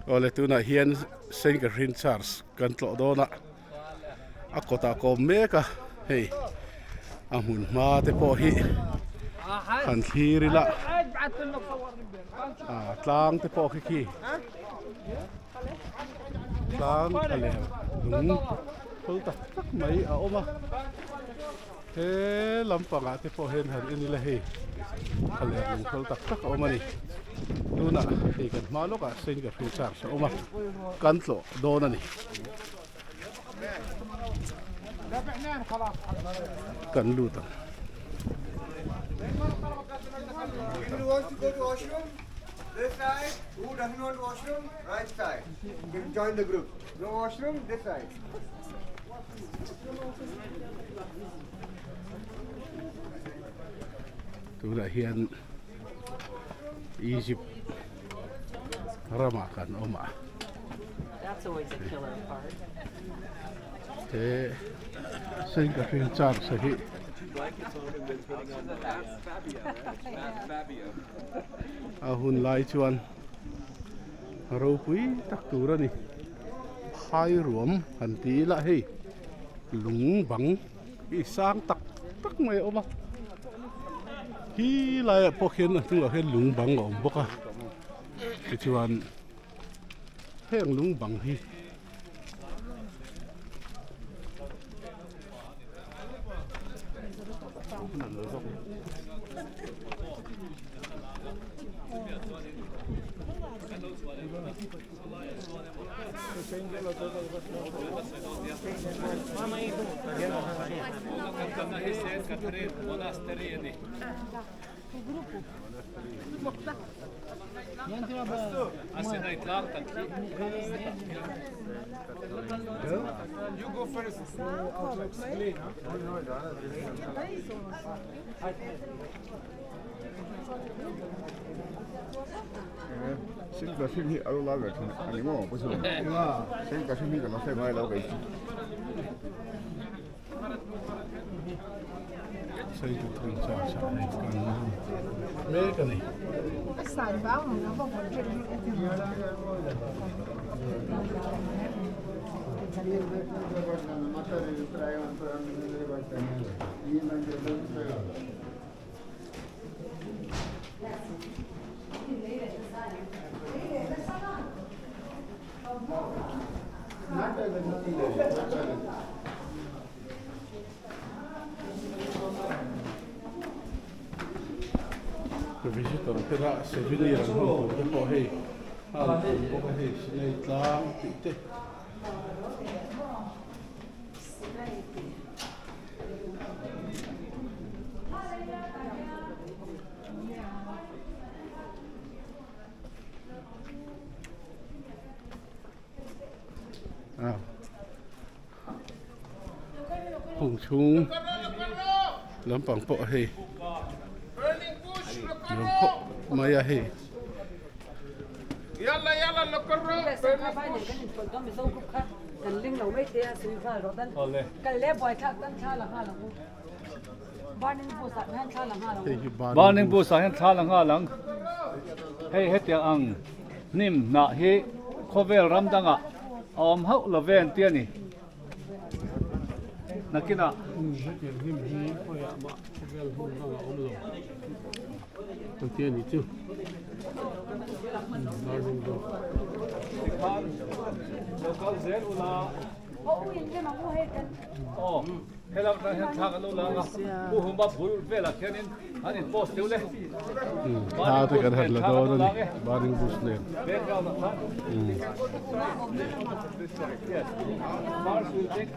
Awle tunah hian Saint Catherine Church kan tlawh dawn a a kawtah ka awm mek a hei a hmun hma te pawh hi han thlir ila ah tlang te pawh khi khi tlang tha leh lung phul tak tak mai a awm a. He lampangah te pawh hian han en ila hei a leh lungkhawl tak tak a awm a ni. Tunah hei kan hma lawkah Saint Catherine Church a awm a, kan tlawh dawn a ni. Kan lut ang. Tunah hian Egypt ramah kan awm a he Saint Catherine Church hi a hun lai chuan ropui tak tur a ni. Phai ruam han ti ila hei lung bang hi sang tak tak mai a awm a hi laiah pawh khian a hnungah hian lung bang a awm bawk a tichuan heng lung bang hi. Mek a ni. Visitor te lah souvenir an hman tur te pawh hei a an awm bawk a hei Sinai tlang tih te. Hung chhung lampang pawh hei nuam khawp mai a hei. Burning bush ah hian thla la nghal ang. Hei hetiang ang hnim hnah hi khawvel ram dangah a awm hauh lo ve an ti a ni. Nakinah. Hetiang hnim hi khawiah mah khawvel hmun dangah a awm lo an ti a ni chu. Burning bush. Tikhan lo kal zel ula. Aw. Helai atang hian thla kan lo lang a, Pu Huma bul velah khianin an in post deuh le. Thla te kan han la dawn a ni, burning bush nen. Background ah khan. Yes. Mars will take.